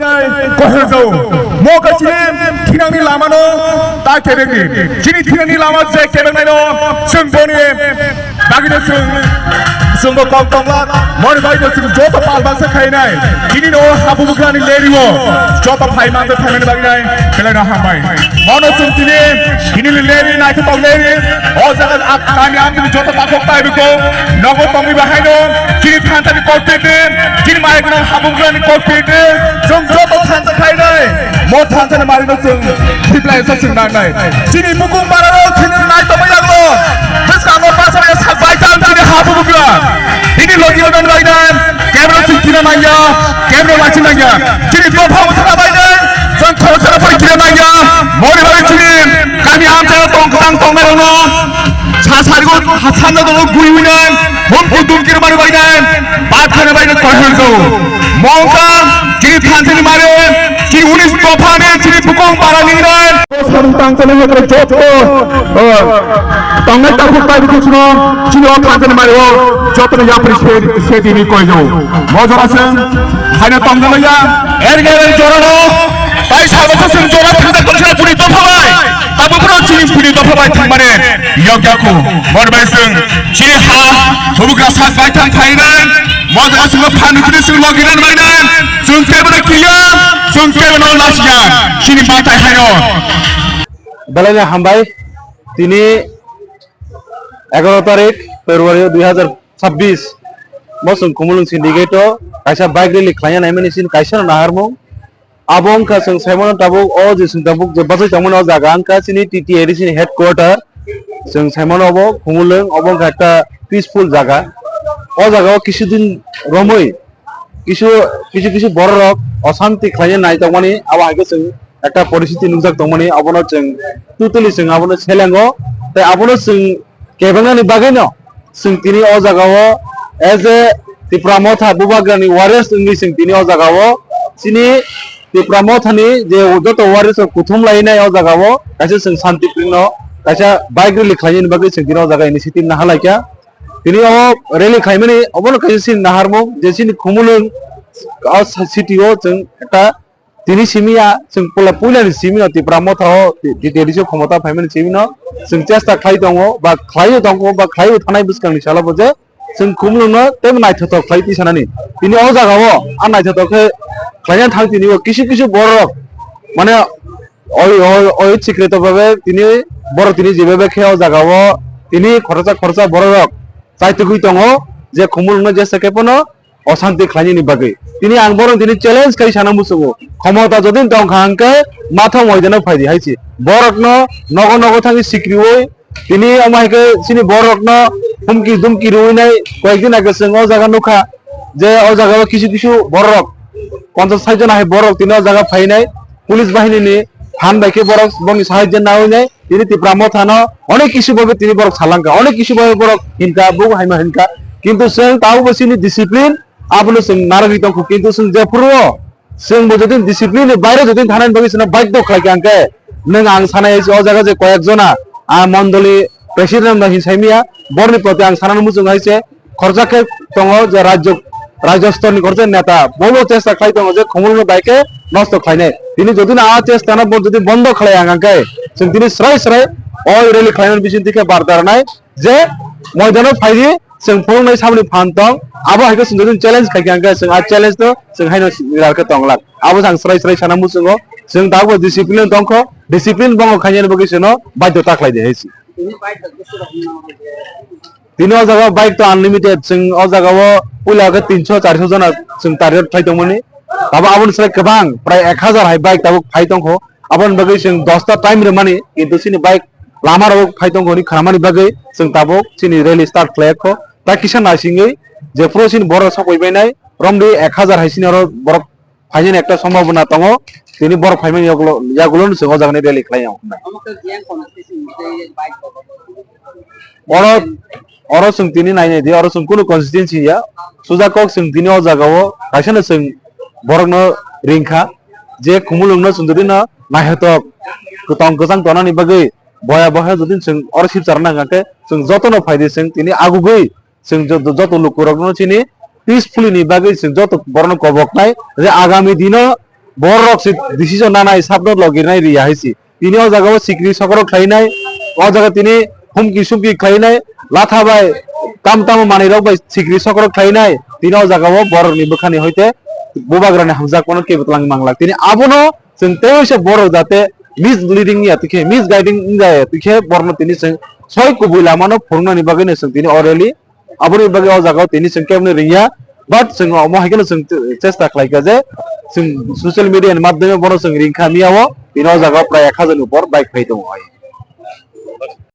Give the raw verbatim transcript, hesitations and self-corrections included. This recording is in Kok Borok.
Kohorjao. Mo khe chini thinangni lamano ta kebengni. Chini thinangni lama je kebengnaino chwng boni bagwino chwng, chwngbo kok tonglak. Moni bagwino chwng joto pal baksa khainai. Chini no habu bugrani lerio joto phai mangde thangnani bagwinai belai no hambai. Mono chwng tini, tini leri naithotok leri. O jaga a-, kami amtini joto takhuk tai bikho. Nogo tongwi bahaino chini thansa ni kokpit ni, chini mai gwnang habung gwnang ni kokpit ni, chwng joto thansa khainai, mo thansa ni mari no chwng khiplai sa chwng nangnai. Chini bukung bara rok chini nai tongwi rok no, bwskango basa ya sak bai tang chini habung gwnang. Ini logi no nang bai nai, camera chwng kina nang ya, camera ma chwng nang ya. Chini dopha mo thana bai nai, chwng khoro thana bai kina nang ya, mori bai chini kami amsa tong tang tong nai rok no. Sa sarigo hasan no dono gui uinan, hum kudum kir mari bainan, bat khana bainan koi hon so. Mongka, kiri thansa ni mare, kiri unis dopha ne, kiri bukong para ningran. Sarung tang sana ya kare jotto, eh, tangnai takhuk tai bukuk suno, kiri o thansa ni mare o, jotto ne yapri se, se dini koi jo. Mojora sen, haina tang sana ya, er gere jora no, tai sa basa sen jora thansa tong sana puri dopha bai. Abo bono chini puni dopha bai thangmani yokyaku. Moni bai chwng chini ha hubugra sak bai thang khainai. Mo jaga chwngno phan rwtini chwng logi ran mainai. Chwng kebo no kiya, chwng kebo no lasiya. Chini batai haino. Belai no hambai. Tini egaro tarik February dui hajar chabbish. Mo chwng Khumulwng syndicate o kaisa bike rally khlaina naimani chini kaisa no naharmung. Abo wngkha chwng saimano tabuk o je chwng tabuk je bachai tongmani o jaga wngkha chini T T A D C ni headquarter. Chwng saimano obo Khumulwng, obo wngkha ekta peaceful jaga. O jaga o kisu din romwi kisu, kisu kisu borok rok osanti khlaina nai tongmani, abo hai khe chwng ekta poristiti nukjak tongmani, abono chwng totally chwng abono selengo, tei abono chwng kebengnani bagwino chwng tini o jaga o as a Tipra Motha Bubagrani warriors wngwi chwng tini o jaga o chini Tipra Motha ni je joto warriors rok kuthum lainai o jaga o kaisa chwng Shanti Print no kaisa bike rally khlainani bagwi chwng tini o jaga initiative naha laikha. Tini o rally khlaimani obono kaisa chini naharmung je chini Khumulwng o city o chwng ekta Tini simi ya, chwng pula puila ni simi no Tipra Motha o ti-, ti-, tradition khomota phaimani simi no chwng chesta khlai tongo, ba khlai o tongo, ba khlai o thanai bwskang ni salo bo je chwng Khumulwng no tei naithothok khlai tisanani. Tini o jaga o a naithothok khe khlaina thang tini o kisu kisu borok mane oi, oi, oi sikreto babe tini borok tini jibabe khe o jaga o tini khoroksa khoroksa borok rok chaitugwi tongo je Khumulwng no jesa khe phano o santi khlainani bagwi. Tini ang bohrok tini challenge khai sana muchungo. Khomota jodi tongkha hwnkhe mathang moidano phaidi hai se. Bohrokno nogo nogo thangwi sikriwi tini omo hai khe chini bohrokno humki dumki rwinai koyekdin age chwng o jaga nukha je o jaga o kisu kisu bohrok ponchas sait jona hai bohrok tini o jaga phainai police bahinini phan bai khe bohrok bongni sahajyo nawi nai tini Tipra Mothano onek kisu bai tini bohrok salangkha, onek kisu bai bohrok hinkha, bugo haima hinkha. Kintu chwng tabukbo chini discipline abono chwng narwgwi tongkha. Kintu chwng jephuru o chwng bo jodi discipline ni baire jodi thanani bagwi chwngno badhyo khlaikha hwnkhe nwng ang sanai o jaga je koyek jona a mondoli president no hin saimaya borni proti ang sanani muchung hai se khorjak khe tongo je rajyo, rajyo stor ni khorjak neta bobo chesta khlai tongo je Khumulwng no bai khe nosto khlainai. Tini jodi no a chesta no bo jodi bondo khlai ang khe chwng tini srai srai o rally khlainani bising twi khe bar daranai je moidano phaidi chwng phunuknai samni phan tong abo hai khe chwng jodi challenge khai khe ang khe chwng a challenge no chwng haino rar khe tong lak abo chwng srai srai sana muchungo chwng tabukbo discipline tongkho discipline bongo khainani bagwi chwngno badhyota khlai di hai se. Tini o jaga bike to unlimited, chwng o jaga o puila khe tinso charso jona chwng target khai tongmani. Abo aboni slai kwbang prai ek hazar hai bike tabuk phai tongkho. Aboni bagwi chwng dosta time rwmani, kintu chini bike lama rogo phai tongkho hwnwi khnamani bagwi chwng tabuk chini rally start khlaikho. Ta kisa naisingwi jephuru chini borok sokoi bainai romdi ek hazar hai chini oro borok phainani ekta sombhabona tongo, tini borok phaimani yagulo, yagulo no chwng o jagani rally khlai ya. Oro, oro chwng tini nainai di, oro chwng kunu constituency ya, suja kok chwng tini o jagao kaisa no chwng borokno ringkha, je Khumulwngno chwng jodi no naithotok kwtang kwchang tonani bagwi boya boya jodi chwng oro sip charwna hwnkha khe chwng jotono phaidi chwng tini agugwi Chwng jo-, jo-, joto lukurokno chini peacefully ni bagwi chwng joto borokno koboknai je agami dino borok se decision nanai, sabno logirnai riya hai se. Tini o jaga o sikri sokorok khlainai, o jaga tini humki sumki khlainai, latha bai tam tamo manwi rok bai sikri sokorok khlainai, tini o jaga o borok ni bwkhani hoite bubagra ni hamjak mano kebo twlang manglak. Tini abono chwng tei se borok jate misleading ya tikhe, misguiding wngya tikhe borno tini chwng soi kubui lama no phurungnani bagwi no chwng tini o rally Aboni bagwi o jaga o tini chwng keboni ringya, but chwng omo hai kheno chwng chesta khlai kha je chwng social media ni madhyame bono chwng ring kha miya o, tini o jaga o prai ek hajar ni upor bike phai tongo.